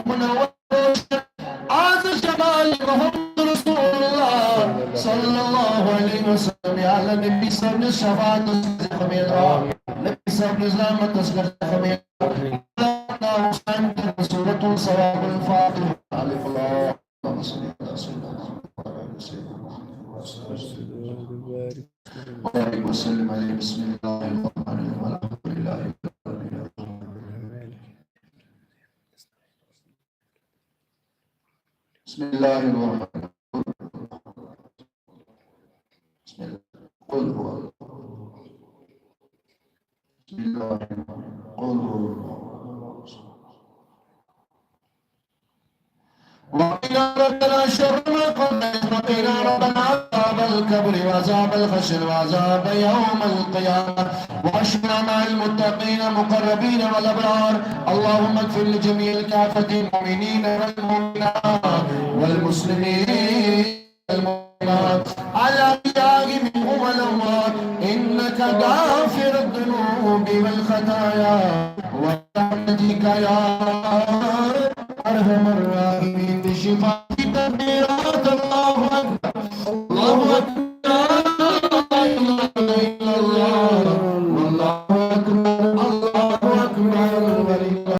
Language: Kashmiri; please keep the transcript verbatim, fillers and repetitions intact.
منور روشن، از شمال محمد رسول اللہ صلی اللہ علیہ وسلم، یا اللہ، نبی صاحب نے شفاعت خمیرہ، نبی صاحب نے زحمت اصغر خمیرہ، اللہ حسین کی صورت ثواب الفاتحہ۔ الف لام۔ اللهم صل على سيدنا محمد وعلى آل سيدنا محمد وسلم عليه. بسم الله الرحمن الرحيم. الحمد لله رب العالمين. بسم الله الرحمن الرحيم. بسم الله. قل هو الله. بسم الله الرحمن الرحيم. قل هو الله. وقنا ربنا شر ما قضيت، وقنا ربنا عذاب القبر وعذاب الحشر وعذاب يوم القيامة، واحشرنا مع المتقين المقربين والأبرار. اللهم اغفر لجميع كافة المؤمنين والمؤمنات والمسلمين والمسلمات الأحياء منهم والأموات، إنك غافر الذنوب والخطايا، برحمتك يا أرحم الراحمين. بشفاعتك